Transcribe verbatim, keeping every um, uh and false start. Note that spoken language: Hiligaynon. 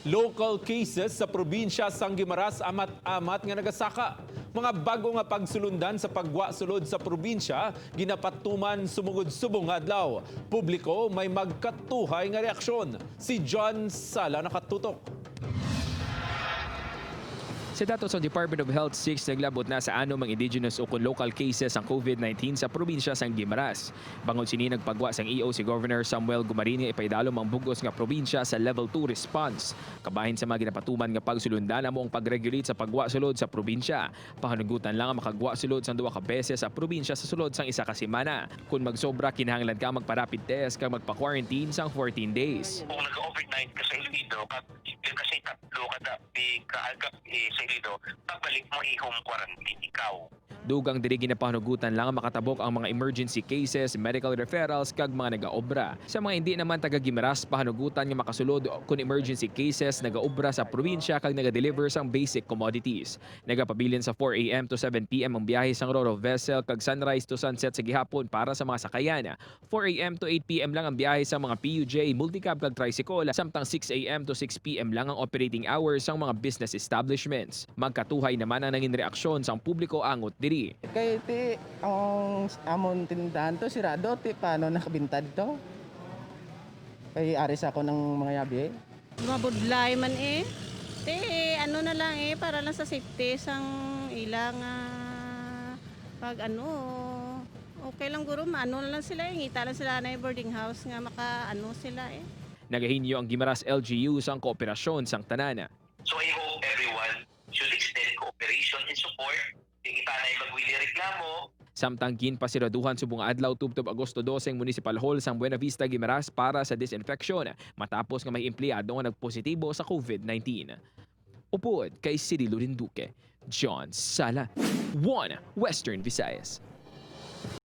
Local cases sa probinsya sang Guimaras amat-amat nga nagasaka. Mga bago nga pagsulundan sa pagwa sulod sa probinsya ginapatuman sumugod subong nga adlaw. Publiko may magkatuhay nga reaksyon. Si John Sala nakatutok. Sa datos sang Department of Health, six naglabot na sa anom ang indigenous ukon local cases sang COVID nineteen sa probinsya sang Guimaras. Bangod sini, nagpagwa sang E O si Governor Samuel Gumarin nga ipaidalom ang bug-os nga probinsya sa Level two response. Kabahin sa mga ginapatuman nga pagsulundan amo ang pag-regulate sa pagwa sulod sa probinsya. Pahanugutan lang ang makagwa sulod sang duha ka beses sa probinsya sa sulod sang isa ka semana. Kon magsobra, kinahanglan ka magpa-rapid test kag magpa-quarantine sang fourteen days. Kung nag-overnight ka sa Iloilo, kag posible ka sa tatlo ka da, di ka agap, eh, sa Iloilo, pagbalik mo i-home quarantine ikaw. Dugang diri, ginapahanugutan lang makatabok ang mga emergency cases, medical referrals, kag mga nagaobra. Sa mga hindi naman taga Guimaras, pahanugutan nga makasulod kon emergency cases, nagaobra sa probinsya kag nagadeliver sang basic commodities. Nagapabilin sa four A M to seven P M ang biyahe sang Ro-Ro vessel kag sunrise to sunset sa gihapon para sa mga sakayan. Four A M to eight P M lang ang biyahe sang mga P U J, multicab kag tricycle, samtang six A M to six P M lang ang operating hours sang mga business establishments. Magkatuhay naman ang nangin reaksyon sang publiko angot diri. Kay ti ang amon tindahan to sirado, ti paano nakabintad to? Kay ari sa ako ng mga yabi. Mabudlay man eh. Te, ano na lang eh, para lang sa safety sang ila nga pag ano, okay lang guro, maano na lang sila eh, ngita lang sila na boarding house nga maka ano sila eh. Nagahinyo ang Guimaras L G U sang kooperasyon sang tanan. So I hope everyone should extend cooperation and support. Di kita na magwili reklamo. Samtang ginpasiraduhan subong nga adlaw tubtob Agosto dose ang Municipal Hall sang Buenavista Guimaras para sa disinfection matapos nga may empleyado nga nagpositibo sa COVID nineteen. Upod kay Cirilo Rinduque, John Sala, One Western Visayas.